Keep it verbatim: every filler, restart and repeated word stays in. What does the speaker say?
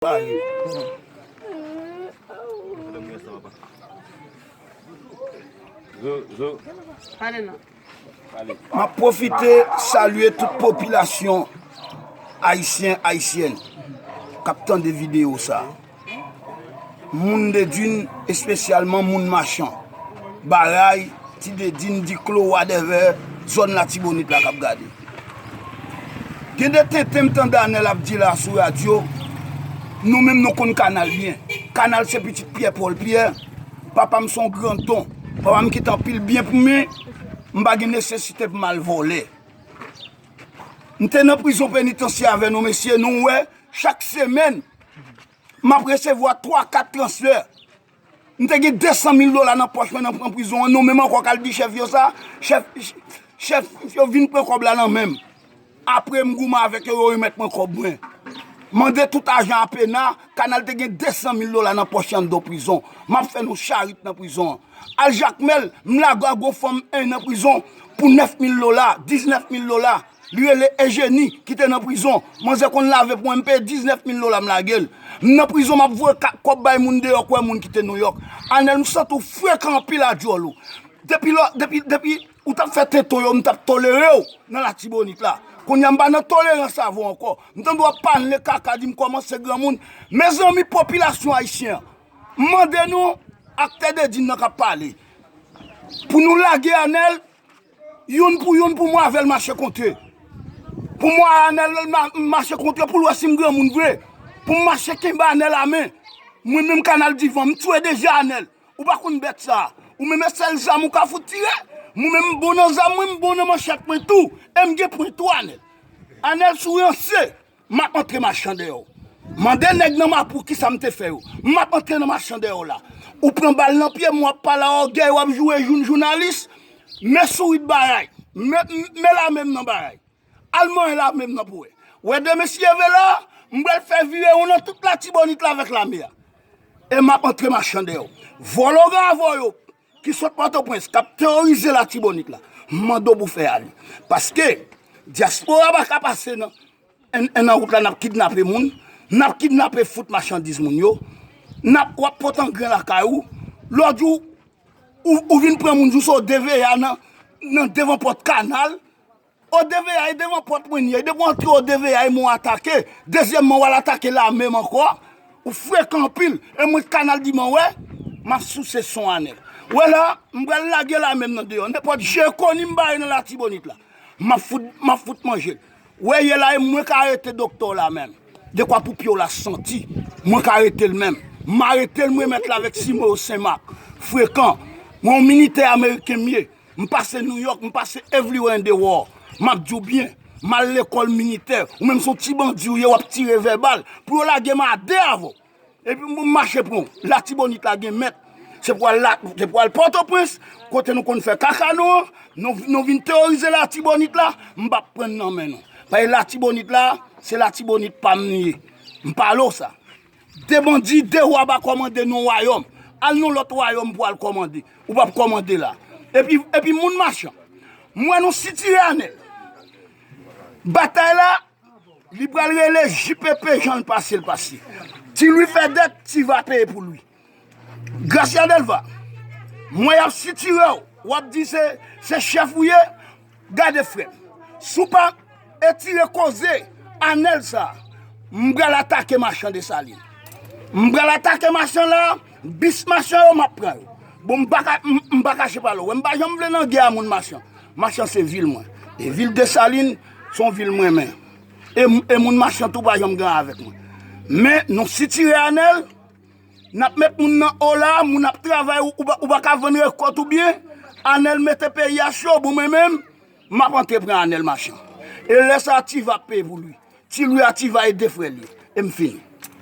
M ap pwofite salye tout popilasyon ayisyen, ayisyèn k ap tande videyo sa. Moun Dedin, espesyalman moun Machan, Baray, Ti Dedin, Diklo, whatever, zòn Latibonit la k ap gade. Gen de tenten m tande Anèl ap di la sou radyo, nou menm nou konn Kanal byen. Kanal se pitit Pyè Pòl Pyè, papa m se yon grandon, papa m kite anpil byen pou mwen, m pa gen nesesite pou m al vòlè. M te nan prizon penitansye avè nou mesye, nou wè, chak semèn, m ap resevwa twa, kat transfè. M te gen de san mil dola nan pòch mwen nan pran prizon an, nou menm ankò k al di chèf yo sa, chèf, chèf yo vin pran kòb la nan men m. Apre m goumen avèk yo, yo remèt mwen kòb mwen. Mande tout ajan a pena, Kanal te gen de san mil dola nan pòch anndan prizon. M ap fè nou charit nan prizon an. Al Jakmèl, m lage a gon fanm en nan prizon pou nèf mil dola, diznèf mil dola. Li rele Ejeni, ki te nan prizon. Manzè konn lave pou mwen, m peye diznèf mil dola, m lage l. M nan prizon, m ap voye ka-, kòb bay moun deyò, kwè moun ki te Nouyòk. Anèl, m santi w frekan anpil a dyòl ou. Depi lò, depi, depi ou t ap fè tenten yo, m t ap tolere w nan Latibonit la. Kounye a, m pa nan tolerans avè w ankò. M tande w ap pale kaka, di m kòmanse granmoun. Mezanmi, popilasyon ayisyen an, m mande nou, aktè Dedin nan k ap pale, pou nou lage Anèl, youn pou youn, pou mwen avè l mache kontre. Pou mwen Anèl ma-, mache kontre pou l wè si m granmoun vre. Pou m mache kenbe Anèl a men. Mwen menm Kanal Divan, m tchwe deja Anèl. Ou pa konn bèt sa. Ou menm e sèl zam ou ka fout tire. Mwen menm m bon nan zam mwen, m bon nan manchèt mwen tou. E m gen pwen tou Anèl. Anèl si w ranse. M ap antre machan dèyè w. Mande nèg nan Mapou kisa m te fè yo. M ap antre nan machan dèyè w la. Ou pran bal nan pye m, w ap pale a ògèy, w ap joure jou jounalis. Men sourit Baray. Men, men lame m nan Baray. Al manyen lame m nan pou wè. Wè de mesye vela, m pral fè virewon nan tout Latibonit la avèk lame a. E m ap antre machan dèyè w. Vòlò gavoyo ki sot Pòtoprens, k ap teworize Latibonit la, m mande w pou fè ale. Paske dyaspora pa ka pase nan, en, en nan wout la, n ap kidnape moun, n ap kidnape fout machandiz moun yo, n ap, w ap pot angren lakay ou, lòt jou, ou, ou vin pran moun jous o D V A nan, nan devan pòt Kanal, o D V A e devan pòt mwen li ye. Depi w antre o D V A e mwen w atake. Dezyèmman, w al atake lame m ankò. Ou frekan anpil. E mwen Kanal Divan wè, m ap souse son Anèl. Wè la, m pral lage lame m nan deyò. Nenpòt je koni m bare nan Latibonit la, m ap fout, m ap fout manje l. Wè ye la, e mwen k arete doktè w la menm. Dekwa pou pye w la santi. Mwen k arete l menm. M arete l, m remèt l avèk simo yo Senmak. Frekan. Mwen yon militè ameriken m ye. M pase Nouyòk, m pase everywhere in the world. M ap di w byen, m al lekòl militè. Ou menm se yon ti bandi ou ye, w ap tire vèbal. Pou yo lage m a de avè w. Epi m mache pran w. Latibonit la gen mèt. Se pou al la, se pou al Pòtoprens, kote nou konn fè kaka nou an. Nou, nou vin teworize Latibonit la, m p ap pran n nan men nou. Paske Latibonit la, se Latibonit pa m li ye. M pale w sa. De bandi, de wa pa kòmande nan wayòm. Al nan lòt wayòm pou al kòmande. Ou p ap kòmande la. Epi, epi moun machan. M wè nou sitire Anèl. Batay la, li pral rele J P P jan l pase l pase. Ti Lwi fè dèt, Ti Va peye pou Lwi. Gracia Delva, m wè y ap sitire w, w ap di se, se chèf ou ye, gade frè m. Si w pa etire koze Anèl sa, m pral atake machan Desalin. M pral atake machan la, bis machan yo, m ap pran yo. Bon, m pa ka, m, m pa kache pale w. Wè, m pa janm vle nan gè a moun machan. Machan se vil mwen. E vil Desalin, se yon vil m renmen. E, e moun machan tou pa janm gen avèk mwen. Men, nou sitire Anèl, n ap met moun nan o la, moun ap travay, ou, ou pa, ou pa ka vann rekòt ou byen. Anèl mete peyi a cho, bon, mwen menm, m ap antre pran Anèl machan. E lè sa a, Ti Va ap peye pou Lwi. Ti Lwi a Ti Va e de frè l yo. E m fini.